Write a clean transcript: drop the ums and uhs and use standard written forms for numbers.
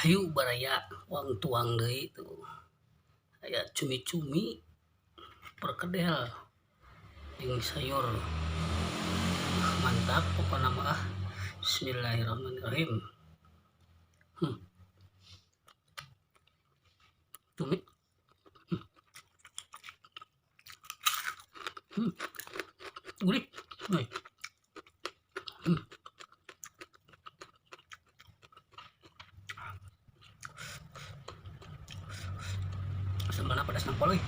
Hayu baraya wang tuang deui tuh. Aya cumi-cumi perkedel jeung sayur. Mantap pokona mah ah. Bismillahirrahmanirrahim. Cumi. Gurih. Oi. Sambalna pedas nampol euy.